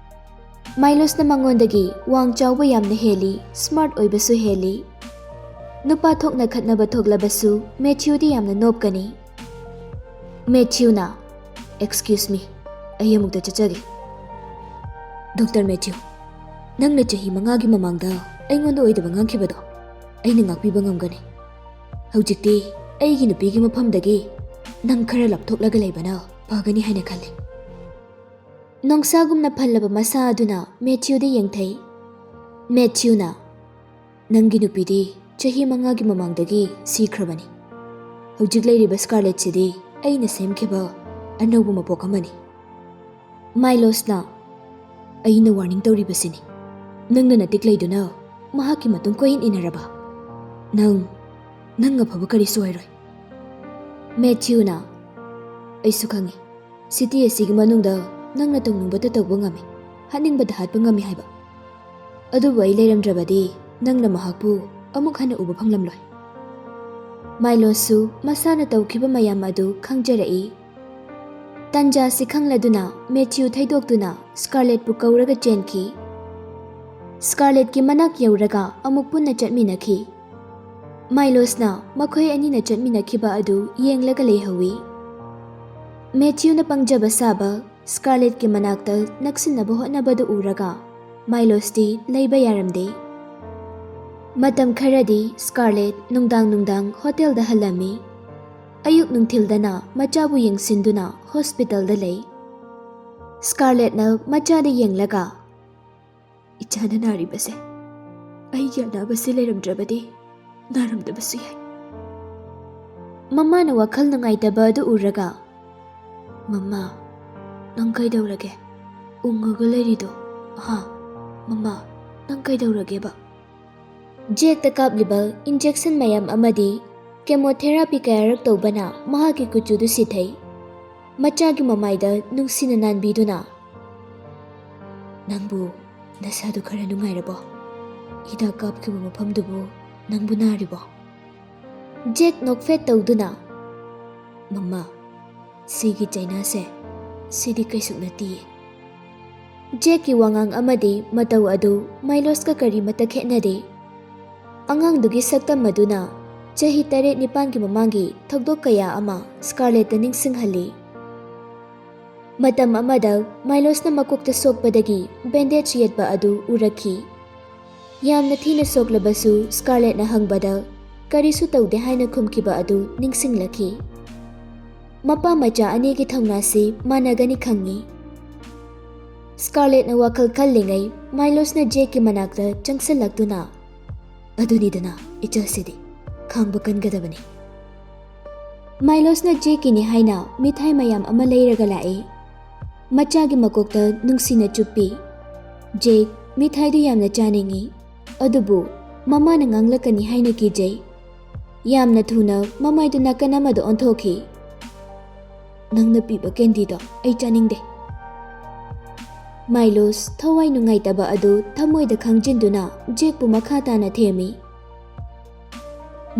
ꯃꯥꯏꯂꯣꯁꯅ ꯃꯉꯣꯟꯗꯒꯤ ꯋꯥꯡ ꯆꯥꯎꯕ ꯌꯥꯝꯅ ꯍꯦꯜꯂꯤ, ꯁ꯭ꯃꯥꯔꯠ ꯑꯣꯏꯕꯁꯨ ꯍꯦꯜꯂꯤ꯫ ꯅꯨꯄꯥ ꯊꯣꯛꯅ ꯈꯠꯅꯕ ꯊꯣꯛꯂꯕꯁꯨ ꯃꯦꯊ꯭ꯌꯨꯗꯤ ꯌꯥꯝꯅ ꯅꯣꯞꯀꯅꯤ꯫ ꯃꯦꯊ꯭ꯌꯨꯅ, "Excuse me, ꯑꯩ ꯑꯃꯨꯛꯇ ꯆꯠꯆꯒꯦ꯫" "ꯗꯣꯛꯇꯔ ꯃꯦꯊ꯭ꯌꯨ, ꯅꯪꯅ ꯆꯍꯤ ꯃꯉꯥꯒꯤ ꯃꯃꯥꯡꯗ ꯑꯩꯉꯣꯟꯗ ꯑꯣꯏꯗꯕ ꯉꯥꯡꯈꯤꯕꯗꯣ ꯑꯩꯅ ꯉꯥꯛꯄꯤꯕ ꯉꯝꯒꯅꯤ꯫ ꯍꯧꯖꯤꯛꯇꯤ ꯑꯩꯒꯤ ꯅꯨꯄꯤꯒꯤ ꯃꯐꯝꯗꯒꯤ ꯅꯪ ꯈꯔ ꯂꯥꯞꯊꯣꯛꯂꯒ ꯂꯩꯕꯅ ꯐꯒꯅꯤ ꯍꯥꯏꯅ ꯈꯜꯂꯤ꯫" ꯅꯣꯡꯁꯥꯒꯨꯝꯅ ꯐꯜꯂꯕ ꯃꯁꯥ ꯑꯗꯨꯅ ꯃꯦꯊ꯭ꯌꯨꯗ ꯌꯦꯡꯊꯩ꯫ ꯃꯦꯊ꯭ꯌꯨꯅ, "ꯅꯪꯒꯤ ꯅꯨꯄꯤꯗꯤ ꯆꯍꯤ ꯃꯉꯥꯒꯤ ꯃꯃꯥꯡꯗꯒꯤ ꯁꯤꯈ꯭ꯔꯕꯅꯤ꯫ ꯍꯧꯖꯤꯛ ꯂꯩꯔꯤꯕ ꯁ꯭ꯀꯥꯔꯂꯦꯠꯁꯤꯗꯤ ꯑꯩꯅ ꯁꯦꯝꯈꯤꯕ ꯑꯅꯧꯕ ꯃꯄꯣꯛ ꯑꯃꯅꯤ꯫" ꯃꯥꯏꯂꯣꯁꯅ, "ꯑꯩꯅ ꯋꯥꯔꯅꯤꯡ ꯇꯧꯔꯤꯕꯁꯤꯅꯤ꯫ ꯅꯪꯅ ꯅꯇꯤꯛ ꯂꯩꯗꯨꯅ ꯃꯍꯥꯛꯀꯤ ꯃꯇꯨꯡ ꯀꯣꯏꯏꯟ ꯏꯟꯅꯔꯕ? ꯅꯪ, ꯅꯪ ꯑꯐꯕ ꯀꯔꯤꯁꯨ ꯑꯣꯏꯔꯣꯏ꯫" ꯃꯦꯊ꯭ꯌꯨꯅ, "ꯑꯩꯁꯨ ꯈꯪꯏ, ꯁꯤꯇꯤ ꯑꯁꯤꯒꯤ ꯃꯅꯨꯡꯗ ꯅꯪꯅ ꯇꯧꯅꯤꯡꯕꯇ ꯇꯧꯕ ꯉꯝꯃꯤ, ꯍꯥꯠꯅꯤꯡꯕꯗ ꯍꯥꯠꯄ ꯉꯝꯃꯤ ꯍꯥꯏꯕ꯫ ꯑꯗꯨꯕꯨ ꯑꯩ ꯂꯩꯔꯝꯗ꯭ꯔꯕꯗꯤ ꯅꯪꯅ ꯃꯍꯥꯛꯄꯨ ꯑꯃꯨꯛ ꯍꯟꯅ ꯎꯕ ꯐꯪꯂꯝꯂꯣꯏ꯫" ꯃꯥꯏꯂꯣꯁꯁꯨ ꯃꯁꯥꯅ ꯇꯧꯈꯤꯕ ꯃꯌꯥꯝ ꯑꯗꯨ ꯈꯪꯖꯔꯛꯏ꯫ ꯇꯟꯖꯥꯁꯤ ꯈꯪꯂꯗꯨꯅ ꯃꯦꯊ꯭ꯌꯨ ꯊꯩꯗꯣꯛꯇꯨꯅ ꯁ꯭ꯀꯥꯔꯂꯦꯠꯄꯨ ꯀꯧꯔꯒ ꯆꯦꯟꯈꯤ꯫ ꯁ꯭ꯀꯥꯔꯂꯦꯠꯀꯤ ꯃꯅꯥꯛ ꯌꯧꯔꯒ ꯑꯃꯨꯛ ꯄꯨꯟꯅ ꯆꯠꯃꯤꯟꯅꯈꯤ꯫ ꯃꯥꯏꯂꯣꯁꯅ ꯃꯈꯣꯏ ꯑꯅꯤꯅ ꯆꯠꯃꯤꯟꯅꯈꯤꯕ ꯑꯗꯨ ꯌꯦꯡꯂꯒ ꯂꯩꯍꯧꯏ꯫ ꯃꯦꯊ꯭ꯌꯨꯅ ꯄꯪꯖꯕ ꯁꯥꯕ ꯁ꯭ꯀꯥꯔꯂꯦꯠꯀꯤ ꯃꯅꯥꯛꯇ ꯅꯛꯁꯤꯟꯅꯕ ꯍꯣꯠꯅꯕꯗꯨ ꯎꯔꯒ ꯃꯥꯏꯂꯣꯁꯇꯤ ꯂꯩꯕ ꯌꯥꯔꯝꯗꯦ꯫ ꯃꯇꯝ ꯈꯔꯗꯤ ꯁ꯭ꯀꯥꯔꯂꯦꯠ ꯅꯨꯡꯗꯥꯡ ꯅꯨꯡꯗꯥꯡ ꯍꯣꯇꯦꯜꯗ ꯍꯜꯂꯝꯃꯤ꯫ ꯑꯌꯨꯛ ꯅꯨꯡꯊꯤꯜꯗꯅ ꯃꯆꯥꯕꯨ ꯌꯦꯡꯁꯤꯟꯗꯨꯅ ꯍꯣꯁꯄꯤꯇꯥꯜꯗ ꯂꯩ꯫ ꯁ꯭ꯀꯥꯔꯂꯦꯠꯅ ꯃꯆꯥꯗ ꯌꯦꯡꯂꯒ, "ꯏꯆꯥꯅ ꯅꯥꯔꯤꯕꯁꯦ ꯑꯩꯒꯤ ꯑꯅꯥꯕꯁꯤ ꯂꯩꯔꯝꯗ꯭ꯔꯕꯗꯤ ꯅꯥꯔꯝꯗꯕꯁꯨ ꯌꯥꯏ꯫" ꯃꯃꯥꯅ ꯋꯥꯈꯜ ꯅꯨꯡꯉꯥꯏꯇꯕ ꯑꯗꯨ ꯎꯔꯒ, "ꯃꯃꯥ, ꯅꯪ ꯀꯩꯗꯧꯔꯒꯦ? ꯎꯪꯉꯒ ꯂꯩꯔꯤꯗꯣ? ꯍꯥ? ꯃꯃꯥ, ꯅꯪ ꯀꯩꯗꯧꯔꯒꯦꯕ?" ꯖꯦꯛꯇ ꯀꯥꯞꯂꯤꯕ ꯏꯟꯖꯦꯛꯁꯟ ꯃꯌꯥꯝ ꯑꯃꯗꯤ ꯀꯦꯃꯣꯊꯦꯔꯥꯄꯤ ꯀꯌꯥꯔꯛ ꯇꯧꯕꯅ ꯃꯍꯥꯛꯀꯤ ꯀꯨꯆꯨꯗꯨ ꯁꯤꯊꯩ꯫ ꯃꯆꯥꯒꯤ ꯃꯃꯥꯏꯗ ꯅꯨꯡꯁꯤꯅ ꯅꯥꯟꯕꯤꯗꯨꯅ, "ꯅꯪꯕꯨ ꯅꯁꯥꯗꯨ ꯈꯔ ꯅꯨꯡꯉꯥꯏꯔꯕꯣ? ꯍꯤꯗꯥꯛ ꯀꯥꯞꯈꯤꯕ ꯃꯐꯝꯗꯨꯕꯨ ꯅꯪꯕꯨ ꯅꯥꯔꯤꯕꯣ?" ꯖꯦꯛ ꯅꯣꯛꯐꯦꯠ ꯇꯧꯗꯨꯅ, "ꯃꯃꯥ, ꯁꯤꯒꯤ ꯆꯩꯅꯥꯁꯦ, ꯁꯤꯗꯤ ꯀꯩꯁꯨ ꯅꯠꯇꯤꯌꯦ꯫" ꯖꯦꯛꯀꯤ ꯋꯥꯉꯥꯡ ꯑꯃꯗꯤ ꯃꯇꯧ ꯑꯗꯨ ꯃꯥꯏꯂꯣꯁꯀ ꯀꯔꯤꯃꯠꯇ ꯈꯦꯠꯅꯗꯦ꯫ ꯑꯉꯥꯡꯗꯨꯒꯤ ꯁꯛꯇꯝ ꯑꯗꯨꯅ ꯆꯍꯤ ꯇꯔꯦꯠ ꯅꯤꯄꯥꯟꯒꯤ ꯃꯃꯥꯡꯒꯤ ꯊꯧꯗꯣꯛ ꯀꯌꯥ ꯑꯃ ꯁ꯭ꯀꯥꯔꯂꯦꯠꯇ ꯅꯤꯡꯁꯤꯡꯍꯜꯂꯤ꯫ ꯃꯇꯝ ꯑꯃꯗ ꯃꯥꯏꯂꯣꯁꯅ ꯃꯀꯣꯛꯇ ꯁꯣꯛꯄꯗꯒꯤ ꯕꯦꯟꯗꯦꯖ ꯌꯦꯠꯄ ꯑꯗꯨ ꯎꯔꯛꯈꯤ꯫ ꯌꯥꯝꯅ ꯊꯤꯅ ꯁꯣꯛꯂꯕꯁꯨ ꯁ꯭ꯀꯥꯔꯂꯦꯠꯅ ꯍꯪꯕꯗ ꯀꯔꯤꯁꯨ ꯇꯧꯗꯦ ꯍꯥꯏꯅ ꯈꯨꯝꯈꯤꯕ ꯑꯗꯨ ꯅꯤꯡꯁꯤꯡꯂꯛꯈꯤ꯫ ꯃꯄꯥ ꯃꯆꯥ ꯑꯅꯤꯒꯤ ꯊꯧꯅꯥꯁꯤ ꯃꯥꯟꯅꯒꯅꯤ ꯈꯪꯏ꯫ ꯁ꯭ꯀꯥꯔꯂꯦꯠꯅ ꯋꯥꯈꯜ ꯈꯜꯂꯤꯉꯩ ꯃꯥꯏꯂꯣꯁꯅ ꯖꯦꯛꯀꯤ ꯃꯅꯥꯛꯇ ꯆꯪꯁꯤꯜꯂꯛꯇꯨꯅ, "ꯑꯗꯨꯅꯤꯗꯅ, ꯏꯆꯥꯁꯤꯗꯤ ꯈꯥꯡꯕ ꯀꯟꯒꯗꯕꯅꯤ꯫" ꯃꯥꯏꯂꯣꯁꯅ ꯖꯦꯛꯀꯤꯅꯤ ꯍꯥꯏꯅ ꯃꯤꯊꯥꯏ ꯃꯌꯥꯝ ꯑꯃ ꯂꯩꯔꯒ ꯂꯥꯛꯏ꯫ ꯃꯆꯥꯒꯤ ꯃꯀꯣꯛꯇ ꯅꯨꯡꯁꯤꯅ ꯆꯨꯞꯄꯤ꯫ ꯖꯦꯛ ꯃꯤꯊꯥꯏꯗꯨ ꯌꯥꯝꯅ ꯆꯥꯅꯤꯡꯏ, ꯑꯗꯨꯕꯨ ꯃꯃꯥꯅ ꯉꯥꯡꯂꯛꯀꯅꯤ ꯍꯥꯏꯅ ꯀꯤꯖꯩ꯫ ꯌꯥꯝꯅ ꯊꯨꯅ ꯃꯃꯥꯏꯗꯨ ꯅꯥꯀꯟ ꯑꯃꯗ ꯑꯣꯟꯊꯣꯛꯈꯤ꯫ "ꯅꯪꯅ ꯄꯤꯕ ꯀꯦꯟꯗꯤꯗꯣ ꯑꯩ ꯆꯥꯅꯤꯡꯗꯦ꯫" ꯃꯥꯏꯂꯣꯁ ꯊꯋꯥꯏ ꯅꯨꯡꯉꯥꯏꯇꯕ ꯑꯗꯨ ꯊꯃꯣꯏꯗ ꯈꯪꯖꯤꯟꯗꯨꯅ ꯖꯦꯛꯄꯨ ꯃꯈꯥ ꯇꯥꯅ ꯊꯦꯝꯃꯤ꯫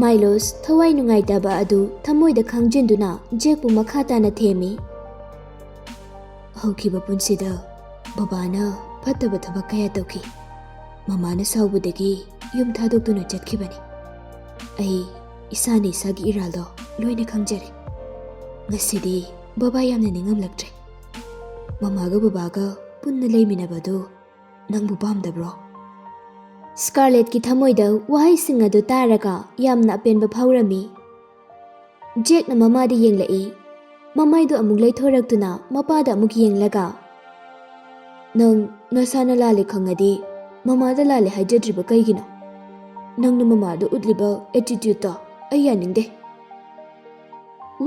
ꯃꯥꯏꯂꯣꯁ ꯊꯋꯥꯏ ꯅꯨꯡꯉꯥꯏꯇꯕ ꯑꯗꯨ ꯊꯃꯣꯏꯗ ꯈꯪꯖꯤꯟꯗꯨꯅ ꯖꯦꯛꯄꯨ ꯃꯈꯥ ꯇꯥꯅ ꯊꯦꯝꯃꯤ꯫ "ꯍꯧꯈꯤꯕ ꯄꯨꯟꯁꯤꯗ ꯕꯕꯥꯅ ꯐꯠꯇꯕ ꯊꯕꯛ ꯀꯌꯥ ꯇꯧꯈꯤ꯫ ꯃꯃꯥꯅ ꯁꯥꯎꯕꯗꯒꯤ ꯌꯨꯝ ꯊꯥꯗꯣꯛꯇꯨꯅ ꯆꯠꯈꯤꯕꯅꯤ꯫ ꯑꯩ ꯏꯁꯥꯅ ꯏꯁꯥꯒꯤ ꯏꯔꯥꯜꯗꯣ ꯂꯣꯏꯅ ꯈꯪꯖꯔꯦ꯫ ꯉꯁꯤꯗꯤ ꯕꯕꯥ ꯌꯥꯝꯅ ꯅꯤꯡꯉꯝꯂꯛꯇ꯭ꯔꯦ꯫ ꯃꯃꯥꯒ ꯕꯕꯥꯒ ꯄꯨꯟꯅ ꯂꯩꯃꯤꯟꯅꯕꯗꯨ ꯅꯪꯕꯨ ꯄꯥꯝꯗꯕ꯭ꯔꯣ? ꯁ꯭ꯀꯥꯔꯂꯦꯠꯀꯤ ꯊꯃꯣꯏꯗ ꯋꯥꯍꯩꯁꯤꯡ ꯑꯗꯨ ꯇꯥꯔꯒ ꯌꯥꯝꯅ ꯑꯄꯦꯟꯕ ꯐꯥꯎꯔꯝꯃꯤ꯫ ꯖꯦꯛꯅ ꯃꯃꯥꯗ ꯌꯦꯡꯂꯛꯏ꯫ ꯃꯃꯥꯏꯗꯨ ꯑꯃꯨꯛ ꯂꯩꯊꯣꯔꯛꯇꯨꯅ ꯃꯄꯥꯗ ꯑꯃꯨꯛ ꯌꯦꯡꯂꯒ, "ꯅꯪ ꯅꯁꯥꯅ ꯂꯥꯜꯂꯦ ꯈꯪꯉꯗꯤ ꯃꯃꯥꯗ ꯂꯥꯜꯂꯦ ꯍꯥꯏꯖꯗ꯭ꯔꯤꯕ ꯀꯩꯒꯤꯅꯣ? ꯅꯪꯅ ꯃꯃꯥꯗ ꯎꯠꯂꯤꯕ attitudeꯇꯣ ꯑꯩ ꯌꯥꯅꯤꯡꯗꯦ꯫"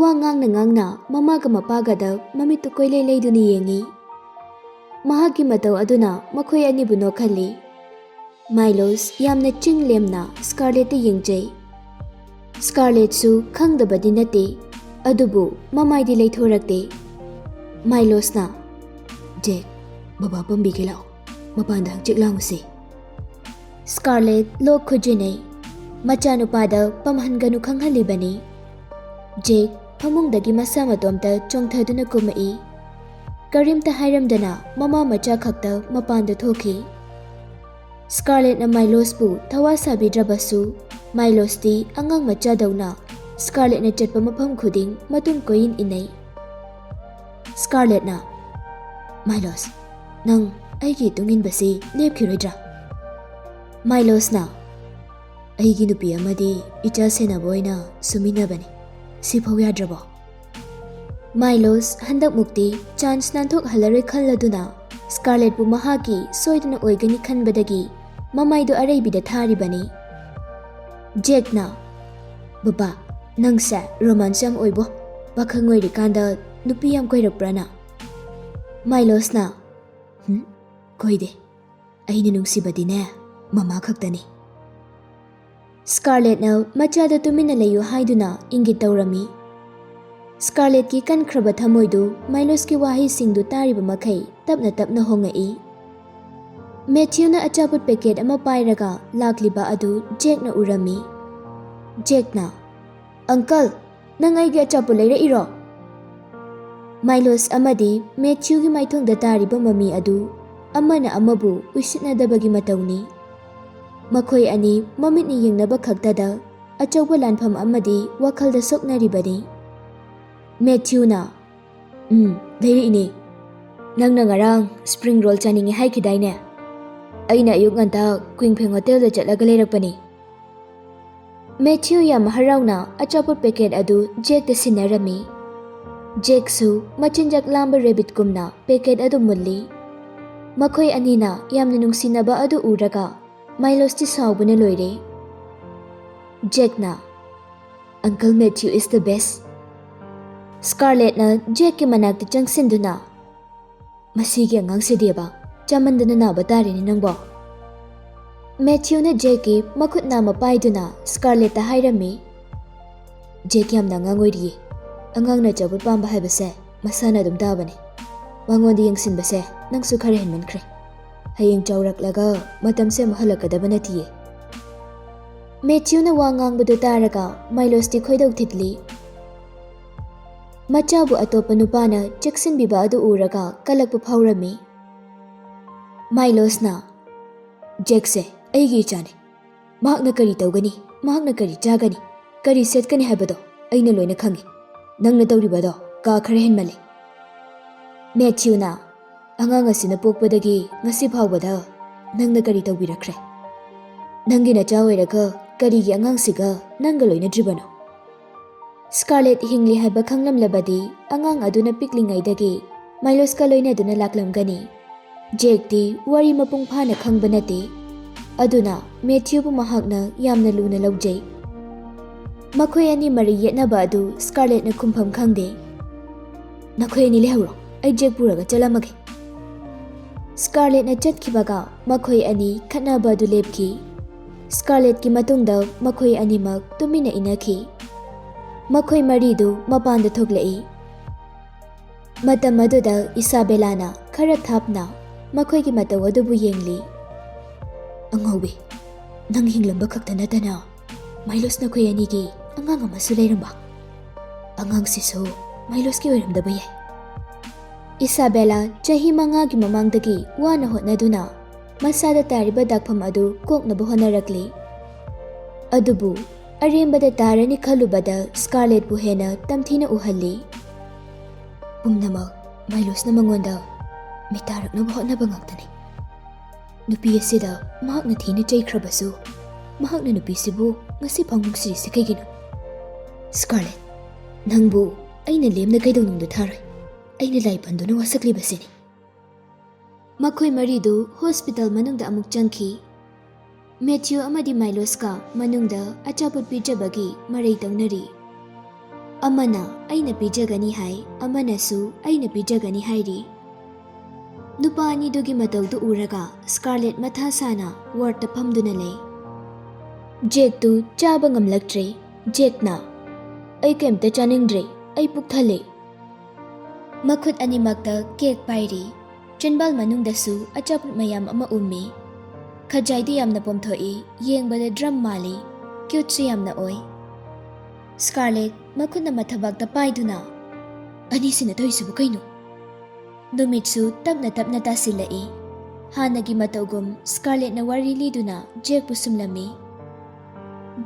ꯋꯥ ꯉꯥꯡꯅ ꯉꯥꯡꯅ ꯃꯃꯥꯒ ꯃꯄꯥꯒꯗ ꯃꯃꯤꯠꯇꯨ ꯀꯣꯏꯂꯩ ꯂꯩꯗꯨꯅ ꯌꯦꯡꯉꯤ꯫ ꯃꯍꯥꯛꯀꯤ ꯃꯇꯧ ꯑꯗꯨꯅ ꯃꯈꯣꯏ ꯑꯅꯤꯕꯨ ꯅꯣꯛꯍꯜꯂꯤ꯫ ꯃꯥꯏꯂꯣꯁ ꯌꯥꯝꯅ ꯆꯤꯡ ꯂꯦꯝꯅ ꯁ꯭ꯀꯥꯔꯂꯦꯠꯇ ꯌꯦꯡꯖꯩ꯫ ꯁ꯭ꯀꯥꯔꯂꯦꯠꯁꯨ ꯈꯪꯗꯕꯗꯤ ꯅꯠꯇꯦ, ꯑꯗꯨꯕꯨ ꯃꯃꯥꯏꯗꯤ ꯂꯩꯊꯣꯔꯛꯇꯦ꯫ ꯃꯥꯏꯂꯣꯁꯅ, "ꯖꯦꯛ, ꯕꯕꯥ ꯄꯝꯕꯤꯒꯦ ꯂꯥꯛꯑꯣ, ꯃꯄꯥꯟꯗ ꯍꯛꯆꯤꯛ ꯂꯥꯡꯉꯨꯁꯤ꯫" ꯁ꯭ꯀꯥꯔꯂꯦꯠ ꯂꯣꯛ ꯈꯨꯖꯤꯟꯅꯩ꯫ ꯃꯆꯥꯅꯨꯄꯥꯗ ꯄꯝꯍꯟꯒꯅꯨ ꯈꯪꯍꯜꯂꯤꯕꯅꯤ꯫ ꯖꯦꯛ ꯐꯃꯨꯡꯗꯒꯤ ꯃꯁꯥ ꯃꯇꯣꯝꯇ ꯆꯣꯡꯊꯗꯨꯅ ꯀꯨꯝꯃꯛꯏ꯫ ꯀꯔꯤꯝꯇ ꯍꯥꯏꯔꯝꯗꯅ ꯃꯃꯥ ꯃꯆꯥ ꯈꯛꯇ ꯃꯄꯥꯟꯗ ꯊꯣꯛꯈꯤ꯫ ꯁ꯭ꯀꯥꯔꯂꯦꯠꯅ ꯃꯥꯏꯂꯣꯁꯄꯨ ꯊꯋꯥ ꯁꯥꯕꯤꯗ꯭ꯔꯕꯁꯨ, ꯃꯥꯏꯂꯣꯁꯇꯤ ꯑꯉꯥꯡ ꯃꯆꯥꯗꯧꯅ ꯁ꯭ꯀꯥꯔꯂꯦꯠꯅ ꯆꯠꯄ ꯃꯐꯝ ꯈꯨꯗꯤꯡ ꯃꯇꯨꯡ ꯀꯣꯏꯏꯟ ꯏꯟꯅꯩ꯫ ꯁ꯭ꯀꯥꯔꯂꯦꯠꯅ, "ꯃꯥꯏꯂꯣꯁ, ꯅꯪ ꯑꯩꯒꯤ ꯏꯇꯨꯡ ꯏꯟꯕꯁꯤ ꯂꯦꯞꯈꯤꯔꯣꯏꯗ꯭ꯔꯥ?" ꯃꯥꯏꯂꯣꯁꯅ, "ꯑꯩꯒꯤ ꯅꯨꯄꯤ ꯑꯃꯗꯤ ꯏꯆꯥ ꯁꯦꯟꯅꯕ ꯑꯣꯏꯅ ꯁꯨꯃꯤꯟꯅꯕꯅꯤ, ꯁꯤꯐꯥꯎ ꯌꯥꯗ꯭ꯔꯕꯣ?" ꯃꯥꯏꯂꯣꯁ ꯍꯟꯗꯛꯃꯨꯛꯇꯤ ꯆꯥꯟꯁ ꯅꯥꯟꯊꯣꯛꯍꯜꯂꯔꯣꯏ ꯈꯜꯂꯗꯨꯅ ꯁ꯭ꯀꯥꯔꯂꯦꯠꯄꯨ ꯃꯍꯥꯛꯀꯤ ꯁꯣꯏꯗꯅ ꯑꯣꯏꯒꯅꯤ ꯈꯟꯕꯗꯒꯤ ꯃꯃꯥꯏꯗꯨ ꯑꯔꯩꯕꯤꯗ ꯊꯥꯔꯤꯕꯅꯤ꯫ ꯖꯦꯛꯅ, "ꯕꯕꯥ, ꯅꯪꯁꯦ ꯔꯣꯃꯥꯟꯁ ꯌꯥꯝ ꯑꯣꯏꯕꯣ꯫ ꯄꯥꯈꯪ ꯑꯣꯏꯔꯤꯀꯥꯟꯗ ꯅꯨꯄꯤ ꯌꯥꯝ ꯀꯣꯏꯔꯛꯄ꯭ꯔꯥ ꯅꯪ?" ꯃꯥꯏꯂꯣꯁꯅ, "ꯍꯨꯝ, ꯀꯣꯏꯗꯦ꯫ ꯑꯩꯅ ꯅꯨꯡꯁꯤꯕꯗꯤꯅꯦ, ꯃꯃꯥ ꯈꯛꯇꯅꯤ꯫" ꯁ꯭ꯀꯥꯔꯂꯦꯠꯅ ꯃꯆꯥꯗ ꯇꯨꯃꯤꯟꯅ ꯂꯩꯌꯨ ꯍꯥꯏꯗꯨꯅ ꯏꯪꯒꯤꯠ ꯇꯧꯔꯝꯃꯤ꯫ ꯁ꯭ꯀꯥꯔꯂꯦꯠꯀꯤ ꯀꯟꯈ꯭ꯔꯕ ꯊꯃꯣꯏꯗꯨ ꯃꯥꯏꯂꯣꯁꯀꯤ ꯋꯥꯍꯩꯁꯤꯡꯗꯨ ꯇꯥꯔꯤꯕ ꯃꯈꯩ ꯇꯞꯅ ꯇꯞꯅ ꯍꯣꯡꯉꯛꯏ꯫ ꯃꯦꯊ꯭ꯌꯨꯅ ꯑꯆꯥꯄꯣꯠ ꯄꯦꯀꯦꯠ ꯑꯃ ꯄꯥꯏꯔꯒ ꯂꯥꯛꯂꯤꯕ ꯑꯗꯨ ꯖꯦꯛꯅ ꯎꯔꯝꯃꯤ꯫ ꯖꯦꯛꯅ, "ꯑꯪꯀꯜ, ꯅꯪ ꯑꯩꯒꯤ ꯑꯆꯥꯄꯣꯠ ꯂꯩꯔꯛꯏꯔꯣ?" ꯃꯥꯏꯂꯣꯁ ꯑꯃꯗꯤ ꯃꯦꯊ꯭ꯌꯨꯒꯤ ꯃꯥꯏꯊꯣꯡꯗ ꯇꯥꯔꯤꯕ ꯃꯃꯤ ꯑꯗꯨ ꯑꯃꯅ ꯑꯃꯕꯨ ꯎꯏꯁꯤꯠꯅꯗꯕꯒꯤ ꯃꯇꯧꯅꯤ꯫ ꯃꯈꯣꯏ ꯑꯅꯤ ꯃꯃꯤꯠꯅ ꯌꯦꯡꯅꯕ ꯈꯛꯇꯗ ꯑꯆꯧꯕ ꯂꯥꯟꯐꯝ ꯑꯃꯗꯤ ꯋꯥꯈꯜꯗ ꯁꯣꯛꯅꯔꯤꯕꯅꯤ꯫ ꯃꯦꯊ꯭ꯌꯨꯅ, "ꯎꯝ, ꯂꯩꯔꯛꯏꯅꯦ꯫ ꯅꯪꯅ ꯉꯔꯥꯡ spring roll ꯆꯥꯅꯤꯡꯉꯤ ꯍꯥꯏꯈꯤꯗꯥꯏꯅꯦ? ꯑꯩꯅ ꯑꯌꯨꯛ ꯉꯟꯇꯥ ꯀ꯭ꯋꯤꯡꯐꯦꯡ ꯍꯣꯇꯦꯜꯗ ꯆꯠꯂꯒ ꯂꯩꯔꯛꯄꯅꯤ꯫" ꯃꯦꯊ꯭ꯌꯨ ꯌꯥꯝ ꯍꯔꯥꯎꯅ ꯑꯆꯥꯄꯣꯠ ꯄꯦꯀꯦꯠ ꯑꯗꯨ ꯖꯦꯛꯇ ꯁꯤꯟꯅꯔꯝꯃꯤ꯫ ꯖꯦꯛꯁꯨ ꯃꯆꯤꯟꯖꯥꯛ ꯂꯥꯝꯕ ꯔꯦꯕꯤꯠꯀꯨꯝꯅ ꯄꯦꯀꯦꯠ ꯑꯗꯨ ꯃꯨꯜꯂꯤ꯫ ꯃꯈꯣꯏ ꯑꯅꯤꯅ ꯌꯥꯝꯅ ꯅꯨꯡꯁꯤꯅꯕ ꯑꯗꯨ ꯎꯔꯒ ꯃꯥꯏꯂꯣꯁꯇꯤ ꯁꯥꯎꯕꯅ ꯂꯣꯏꯔꯦ꯫ ꯖꯦꯛꯅ, "Uncle Matthew is the best." ꯁ꯭ꯀꯥꯔꯂꯦꯠꯅ ꯖꯦꯛꯀꯤ ꯃꯅꯥꯛꯇ ꯆꯪꯁꯤꯟꯗꯨꯅ, "ꯃꯁꯤꯒꯤ ꯑꯉꯥꯡꯁꯤꯗꯤꯕ ꯆꯥꯃꯟꯗꯅ ꯅꯥꯕ ꯇꯥꯔꯦꯅꯦ ꯅꯪꯕꯣ꯫" ꯃꯦꯊ꯭ꯌꯨꯅ ꯖꯦꯛꯀꯤ ꯃꯈꯨꯠ ꯅꯥꯝꯃ ꯄꯥꯏꯗꯨꯅ ꯁ꯭ꯀꯥꯔꯂꯦꯠꯇ ꯍꯥꯏꯔꯝꯃꯤ, "ꯖꯦꯛ ꯌꯥꯝꯅ ꯑꯉꯥꯡ ꯑꯣꯏꯔꯤꯌꯦ꯫ ꯑꯉꯥꯡꯅ ꯑꯆꯧꯕ ꯄꯥꯝꯕ ꯍꯥꯏꯕꯁꯦ ꯃꯁꯥꯅ ꯑꯗꯨꯝ ꯇꯥꯕꯅꯦ꯫ ꯃꯉꯣꯟꯗ ꯌꯦꯡꯁꯤꯟꯕꯁꯦ ꯅꯪꯁꯨ ꯈꯔ ꯍꯦꯟꯃꯟꯈ꯭ꯔꯦ꯫ ꯍꯌꯦꯡ ꯆꯥꯎꯔꯛꯂꯒ ꯃꯇꯝꯁꯦ ꯑꯃꯨꯛ ꯍꯜꯂꯛꯀꯗꯕ ꯅꯠꯇꯤꯌꯦ꯫" ꯃꯦꯊ꯭ꯌꯨꯅ ꯋꯥ ꯉꯥꯡꯕꯗꯨ ꯇꯥꯔꯒ ꯃꯥꯏꯂꯣꯁꯇꯤ ꯈꯣꯏꯗꯧ ꯊꯤꯠꯂꯤ꯫ ꯃꯆꯥꯕꯨ ꯑꯇꯣꯞꯄ ꯅꯨꯄꯥꯅ ꯆꯦꯛꯁꯤꯟꯕꯤꯕ ꯑꯗꯨ ꯎꯔꯒ ꯀꯜꯂꯛꯄ ꯐꯥꯎꯔꯝꯃꯤ꯫ ꯃꯥꯏꯂꯣꯁꯅ, "ꯖꯦꯛꯁꯦ ꯑꯩꯒꯤ ꯏꯆꯥꯅꯤ꯫ ꯃꯍꯥꯛꯅ ꯀꯔꯤ ꯇꯧꯒꯅꯤ, ꯃꯍꯥꯛꯅ ꯀꯔꯤ ꯆꯥꯒꯅꯤ, ꯀꯔꯤ ꯁꯦꯠꯀꯅꯤ ꯍꯥꯏꯕꯗꯣ ꯑꯩꯅ ꯂꯣꯏꯅ ꯈꯪꯏ꯫ ꯅꯪꯅ ꯇꯧꯔꯤꯕꯗꯣ ꯀꯥ ꯈꯔ ꯍꯦꯟꯃꯜꯂꯤ꯫" ꯃꯦꯊ꯭ꯌꯨꯅ, "ꯑꯉꯥꯡ ꯑꯁꯤꯅ ꯄꯣꯛꯄꯗꯒꯤ ꯉꯁꯤ ꯐꯥꯎꯕꯗ ꯅꯪꯅ ꯀꯔꯤ ꯇꯧꯕꯤꯔꯛꯈ꯭ꯔꯦ? ꯅꯪꯒꯤ ꯅꯆꯥ ꯑꯣꯏꯔꯒ ꯀꯔꯤꯒꯤ ꯑꯉꯥꯡꯁꯤꯒ ꯅꯪꯒ ꯂꯣꯏꯅꯗ꯭ꯔꯤꯕꯅꯣ?" ꯁ꯭ꯀꯥꯔꯂꯦꯠ ꯍꯤꯡꯂꯤ ꯍꯥꯏꯕ ꯈꯪꯂꯝꯂꯕꯗꯤ ꯑꯉꯥꯡ ꯑꯗꯨꯅ ꯄꯤꯛꯂꯤꯉꯩꯗꯒꯤ ꯃꯥꯏꯂꯣꯁꯀ ꯂꯣꯏꯅꯗꯨꯅ ꯂꯥꯛꯂꯝꯒꯅꯤ꯫ ꯖꯦꯛꯇꯤ ꯋꯥꯔꯤ ꯃꯄꯨꯡ ꯐꯥꯅ ꯈꯪꯕ ꯅꯠꯇꯦ꯫ ꯑꯗꯨꯅ ꯃꯦꯊ꯭ꯌꯨꯕꯨ ꯃꯍꯥꯛꯅ ꯌꯥꯝꯅ ꯂꯨꯅ ꯂꯧꯖꯩ꯫ ꯃꯈꯣꯏ ꯑꯅꯤ ꯃꯔꯩ ꯌꯦꯠꯅꯕ ꯑꯗꯨ ꯁ꯭ꯀꯥꯔꯂꯦꯠꯅ ꯈꯨꯝꯐꯝ ꯈꯪꯗꯦ꯫ "ꯅꯈꯣꯏ ꯑꯅꯤ ꯂꯩꯍꯧꯔꯣ, ꯑꯩ ꯖꯦꯛ ꯄꯨꯔꯒ ꯆꯠꯂꯝꯃꯒꯦ꯫" ꯁ꯭ꯀꯥꯔꯂꯦꯠꯅ ꯆꯠꯈꯤꯕꯒ ꯃꯈꯣꯏ ꯑꯅꯤ ꯈꯠꯅꯕ ꯑꯗꯨ ꯂꯦꯞꯈꯤ꯫ ꯁ꯭ꯀꯥꯔꯂꯦꯠꯀꯤ ꯃꯇꯨꯡꯗ ꯃꯈꯣꯏ ꯑꯅꯤꯃꯛ ꯇꯨꯃꯤꯟꯅ ꯏꯟꯅꯈꯤ꯫ ꯃꯈꯣꯏ ꯃꯔꯤꯗꯨ ꯃꯄꯥꯟꯗ ꯊꯣꯛꯂꯛꯏ꯫ ꯃꯇꯝ ꯑꯗꯨꯗ ꯏꯁꯥꯕꯦꯂꯥꯅ ꯈꯔ ꯊꯥꯞꯅ ꯃꯈꯣꯏꯒꯤ ꯃꯇꯧ ꯑꯗꯨꯕꯨ ꯌꯦꯡꯂꯤ꯫ "ꯑꯉꯧꯕꯤ, ꯅꯪ ꯍꯤꯡꯂꯝꯕ ꯈꯛꯇ ꯅꯠꯇꯅ ꯃꯥꯏꯂꯣꯁ ꯅꯈꯣꯏ ꯑꯅꯤꯒꯤ ꯑꯉꯥꯡ ꯑꯃꯁꯨ ꯂꯩꯔꯝꯕ꯫ ꯑꯉꯥꯡꯁꯤꯁꯨ ꯃꯥꯏꯂꯣꯁꯀꯤ ꯑꯣꯏꯔꯝꯗꯕ ꯌꯥꯏ꯫" ꯏꯁꯥꯕꯦꯂꯥ ꯆꯍꯤ ꯃꯉꯥꯒꯤ ꯃꯃꯥꯡꯗꯒꯤ ꯋꯥꯅ ꯍꯣꯠꯅꯗꯨꯅ ꯃꯁꯥꯗ ꯇꯥꯔꯤꯕ ꯗꯥꯛꯐꯝ ꯑꯗꯨ ꯀꯣꯛꯅꯕ ꯍꯣꯠꯅꯔꯛꯂꯤ꯫ ꯑꯗꯨꯕꯨ ꯑꯔꯦꯝꯕꯗ ꯇꯥꯔꯅꯤ ꯈꯜꯂꯨꯕꯗ ꯁ꯭ꯀꯥꯔꯂꯦꯠꯄꯨ ꯍꯦꯟꯅ ꯇꯝꯊꯤꯅ ꯎꯍꯜꯂꯤ꯫ ꯄꯨꯝꯅꯃꯛ ꯃꯥꯏꯂꯣꯁꯅ ꯃꯉꯣꯟꯗ ꯃꯤꯇꯥꯔꯛꯅꯕ ꯍꯣꯠꯅꯕ ꯉꯥꯛꯇꯅꯤ꯫ ꯅꯨꯄꯤ ꯑꯁꯤꯗ ꯃꯍꯥꯛꯅ ꯊꯤꯅ ꯆꯩꯈ꯭ꯔꯕꯁꯨ, ꯃꯍꯥꯛꯅ ꯅꯨꯄꯤꯁꯤꯕꯨ ꯉꯁꯤ ꯐꯥꯎ ꯅꯨꯡꯁꯤꯔꯤꯁꯤ ꯀꯩꯒꯤꯅꯣ? ꯁ꯭ꯀꯥꯔꯂꯦꯠ, ꯅꯪꯕꯨ ꯑꯩꯅ ꯂꯦꯝꯅ ꯀꯩꯗꯧꯅꯨꯡꯗ ꯊꯥꯔꯣꯏ꯫ ꯑꯩꯅ ꯂꯥꯏ ꯄꯟꯗꯨꯅ ꯋꯥꯁꯛꯂꯤꯕꯁꯤꯅꯤ꯫ ꯃꯈꯣꯏ ꯃꯔꯤꯗꯨ ꯍꯣꯁꯄꯤꯇꯥꯜ ꯃꯅꯨꯡꯗ ꯑꯃꯨꯛ ꯆꯪꯈꯤ꯫ ꯃꯦꯊ꯭ꯌꯨ ꯑꯃꯗꯤ ꯃꯥꯏꯂꯣꯁꯀ ꯃꯅꯨꯡꯗ ꯑꯆꯥꯄꯣꯠ ꯄꯤꯖꯕꯒꯤ ꯃꯔꯩ ꯇꯧꯅꯔꯤ꯫ ꯑꯃꯅ "ꯑꯩꯅ ꯄꯤꯖꯒꯅꯤ" ꯍꯥꯏ, ꯑꯃꯅꯁꯨ "ꯑꯩꯅ ꯄꯤꯖꯒꯅꯤ" ꯍꯥꯏꯔꯤ꯫ ꯅꯨꯄꯥ ꯑꯅꯤꯗꯨꯒꯤ ꯃꯇꯧꯗꯨ ꯎꯔꯒ ꯁ꯭ꯀꯥꯔꯂꯦꯠ ꯃꯊꯥ ꯁꯥꯅ ꯋꯥꯔꯗꯇ ꯐꯝꯗꯨꯅ ꯂꯩ꯫ ꯖꯦꯛꯇꯨ ꯆꯥꯕ ꯉꯝꯂꯛꯇ꯭ꯔꯦ꯫ ꯖꯦꯛꯅ, "ꯑꯩ ꯀꯩꯝꯇ ꯆꯥꯅꯤꯡꯗ꯭ꯔꯦ, ꯑꯩ ꯄꯨꯛ ꯊꯜꯂꯦ꯫" ꯃꯈꯨꯠ ꯑꯅꯤꯃꯛꯇ ꯀꯦꯛ ꯄꯥꯏꯔꯤ꯫ ꯆꯤꯟꯕꯥꯜ ꯃꯅꯨꯡꯗꯁꯨ ꯑꯆꯥꯄꯣꯠ ꯃꯌꯥꯝ ꯑꯃ ꯎꯝꯃꯤ꯫ ꯈꯖꯥꯏꯗꯨ ꯌꯥꯝꯅ ꯄꯣꯝꯊꯣꯛꯏ, ꯌꯦꯡꯕꯗ ꯗ꯭ꯔꯝ ꯃꯥꯜꯂꯤ, ꯀ꯭ꯌꯨꯠꯁꯨ ꯌꯥꯝꯅ ꯑꯣꯏ꯫ ꯁ꯭ꯀꯥꯔꯂꯦꯠ ꯃꯈꯨꯠꯅ ꯃꯊꯕꯥꯛꯇ ꯄꯥꯏꯗꯨꯅ, "ꯑꯅꯤꯁꯤꯅ ꯇꯧꯔꯤꯁꯤꯕꯨ ꯀꯩꯅꯣ?" ꯅꯨꯃꯤꯠꯁꯨ ꯇꯞꯅ ꯇꯞꯅ ꯇꯥꯁꯤꯜꯂꯛꯏ꯫ ꯍꯥꯟꯅꯒꯤ ꯃꯇꯧꯒꯨꯝ ꯁ꯭ꯀꯥꯔꯂꯦꯠꯅ ꯋꯥꯔꯤ ꯂꯤꯗꯨꯅ ꯖꯦꯛꯄꯨ ꯁꯨꯝꯂꯝꯃꯤ꯫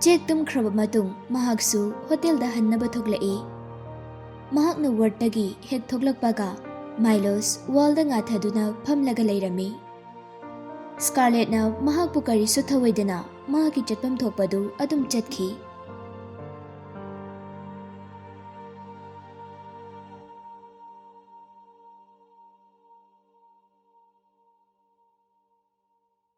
ꯖꯦꯛ ꯇꯨꯝꯈ꯭ꯔꯕ ꯃꯇꯨꯡ ꯃꯍꯥꯛꯁꯨ ꯍꯣꯇꯦꯜꯗ ꯍꯟꯅꯕ ꯊꯣꯛꯂꯛꯏ꯫ ꯃꯍꯥꯛꯅ ꯋꯥꯔꯗꯇꯒꯤ ꯍꯦꯛ ꯊꯣꯛꯂꯛꯄꯒ ꯃꯥꯏꯂꯣꯁ ꯋꯥꯜꯗ ꯉꯥꯊꯗꯨꯅ ꯐꯝꯂꯒ ꯂꯩꯔꯝꯃꯤ꯫ ꯁ꯭ꯀꯥꯔꯂꯦꯠꯅ ꯃꯍꯥꯛꯄꯨ ꯀꯔꯤꯁꯨ ꯊꯧꯑꯣꯏꯗꯅ ꯃꯍꯥꯛꯀꯤ ꯆꯠꯐꯝ ꯊꯣꯛꯄꯗꯨ ꯑꯗꯨꯝ ꯆꯠꯈꯤ꯫